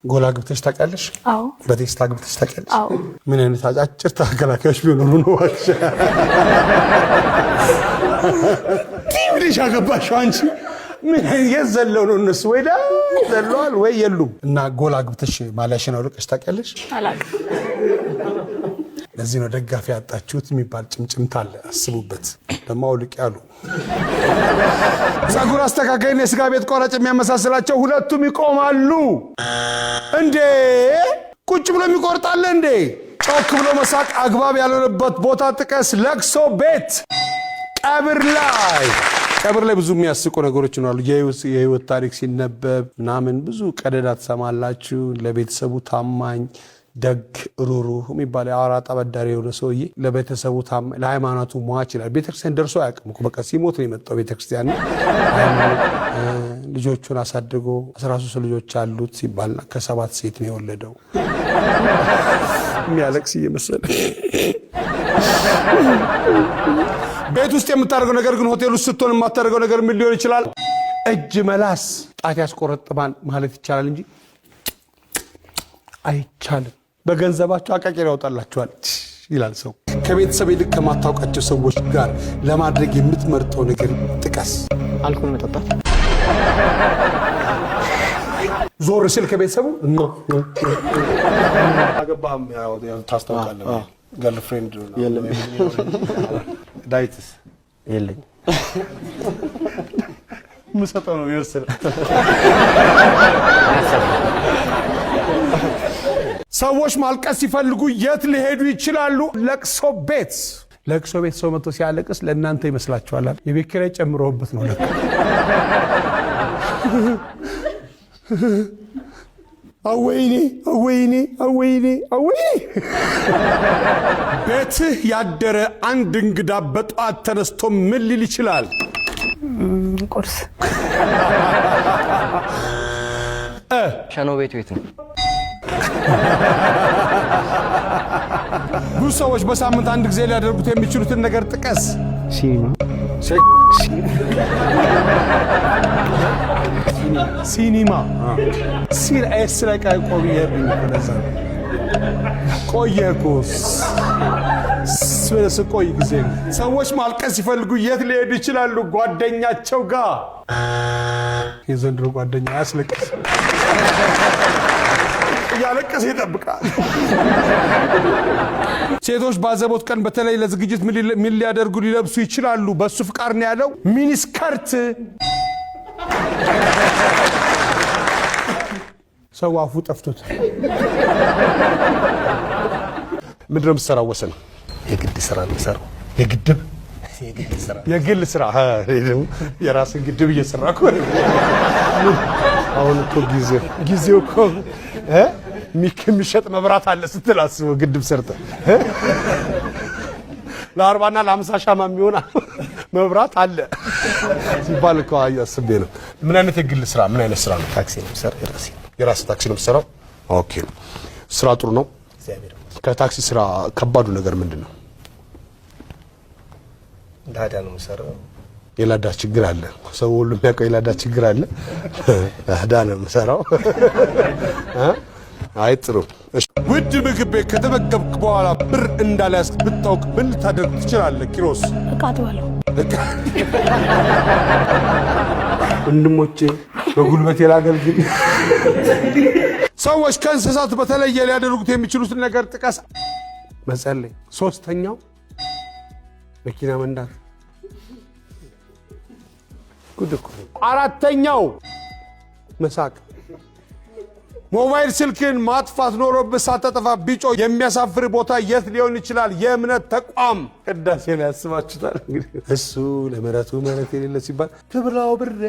ጎል አግብተሽ ታውቂያለሽ? አዎ። በቴስታ አግብተሽ ታውቂያለሽ? አዎ። ምን አይነት አጫጭር ተከላካዮች ቢኖሩ ነው እባክሽ? እንዲህ ብለሽ ያገባሽው አንቺ ምን የት ዘለው ነው እነሱ? ወይ ላይ ዘለዋል ወይ የሉም። እና ጎል አግብተሽ ማሊያሽን አውልቀሽ ታውቂያለሽ? አላውቅም። ለዚህ ነው ደጋፊ ያጣችሁት የሚባል ጭምጭምታ አለ። አስቡበት። ደግሞ አውልቅ ያሉ። ጸጉር አስተካካይና የስጋ ቤት ቆራጭ የሚያመሳስላቸው ሁለቱም ይቆማሉ። እንዴ፣ ቁጭ ብሎ የሚቆርጣለ እንዴ? ጮክ ብሎ መሳቅ አግባብ ያልሆነበት ቦታ ጥቀስ። ለቅሶ ቤት፣ ቀብር ላይ። ቀብር ላይ ብዙ የሚያስቁ ነገሮች ይኖራሉ። የህይወት ታሪክ ሲነበብ ምናምን ብዙ ቀደዳ ትሰማላችሁ። ለቤተሰቡ ታማኝ፣ ደግ፣ ሩሩህ የሚባል የአራጣ አበዳሪ የሆነ ሰውዬ ለቤተሰቡ ታማኝ፣ ለሃይማኖቱ ሟች ይላል። ቤተክርስቲያን ደርሶ አያውቅም እኮ፣ በቃ ሲሞት ነው የመጣው ቤተክርስቲያን። ሃይማኖት ልጆቹን አሳድጎ 13 ልጆች አሉት ሲባል ከሰባት ሴት ነው የወለደው። የሚያለቅስ እየመሰለ። ቤት ውስጥ የምታደርገው ነገር ግን ሆቴል ውስጥ ስትሆን የማታደርገው ነገር ምን ሊሆን ይችላል? እጅ መላስ። ጣት ያስቆረጥማል ማለት ይቻላል እንጂ አይቻልም። በገንዘባቸው አቃቂር ያወጣላችኋል ይላል ሰው። ከቤተሰብ ይልቅ ከማታውቃቸው ሰዎች ጋር ለማድረግ የምትመርጠው ነገር ጥቀስ። አልኮል መጠጣት። ዞር ሲል ከቤተሰቡ አገባህም ያው ታስታውቃለህ። Girlfriend? የለም። ዳዊትስ? የለኝም። የምሰጠው ነው የሚመስለው። ሰዎች ማልቀስ ሲፈልጉ የት ሊሄዱ ይችላሉ? ለቅሶ ቤት። ለቅሶ ቤት ሰው መጥቶ ሲያለቅስ ለእናንተ ይመስላችኋል? የቤት ኪራይ ጨምሮበት ነው ለካ። አወይኔ፣ አወይኔ፣ አወይኔ፣ አወይኔ። ቤትህ ያደረ አንድ እንግዳ በጠዋት ተነስቶ ምን ሊል ይችላል? ቁርስ። ሸኖ ቤት ቤት ነው። ብዙ ሰዎች በሳምንት አንድ ጊዜ ሊያደርጉት የሚችሉትን ነገር ጥቀስ። ሲኒማ። ሲኒማ ሲል S ላይ ቃይ ቆየብኝ እኮ፣ ለዛ ነው። ቆየ እኮ፣ ስቆይ ጊዜ ነው። ሰዎች ማልቀስ ሲፈልጉ የት ሊሄዱ ይችላሉ? ጓደኛቸው ጋር። የዘንድሮ ጓደኛ አያስለቅስ፣ እያለቀሰ ይጠብቃል። ሴቶች ባዘቦት ቀን በተለይ ለዝግጅት ምን ሊያደርጉ ሊለብሱ ይችላሉ? በሱ ፍቃድ ነው ያለው። Miniskirt። ሰው አፉ ጠፍቶት። ምንድን ነው የምትሰራው? ወሰን። የግድ ስራ ነው የምሰራው። የግድብ? የግድ ስራ። የግል ስራ። የራስን ግድብ እየሰራ እኮ ነው። አሁን እኮ ጊዜው ጊዜው እኮ የሚሸጥ መብራት አለ ስትል አስበው፣ ግድብ ሰርተህ ለ40ና ለ50 ሻማ የሚሆን መብራት አለ ሲባል እኮ አስቤ ነው። ምን አይነት የግል ስራ፣ ምን አይነት ስራ ነው? ታክሲ ነው የምሰራው፣ የራሴ ነው። የራስህ ታክሲ ነው የምትሰራው? Okay። ስራ ጥሩ ነው። እግዚአብሔር ይመስገን። ከታክሲ ስራ ከባዱ ነገር ምንድን ነው? ላዳ ነው የምሰራው። የላዳ ችግር አለ። ሰው ሁሉ የሚያውቀው የላዳ ችግር አለ። ላዳ ነው የምሰራው። አይ ጥሩ። እሺ። ውድ ምግብ ቤት ከተመገብክ በኋላ ብር እንዳልያዝክ ብታውቅ ምን ልታደርግ ትችላለህ? ኪሮስ። እቃ አጥባለሁ። ወንድሞቼ በጉልበቴ ላገልግል። ሰዎች ከእንስሳት በተለየ ሊያደርጉት የሚችሉትን ነገር ጥቀስ። መጸለይ። ሶስተኛው መኪና መንዳት። ጉድ እኮ ነው። አራተኛው መሳቅ። ሞባይል ስልክን ማጥፋት ኖሮብህ ሳታጠፋ ቢጮህ የሚያሳፍር ቦታ የት ሊሆን ይችላል? የእምነት ተቋም። ቅዳሴ ላይ ያስባችሁታል። እንግዲህ እሱ ለምሕረቱ ምሕረት የሌለ ሲባል ትብላው ብሬ።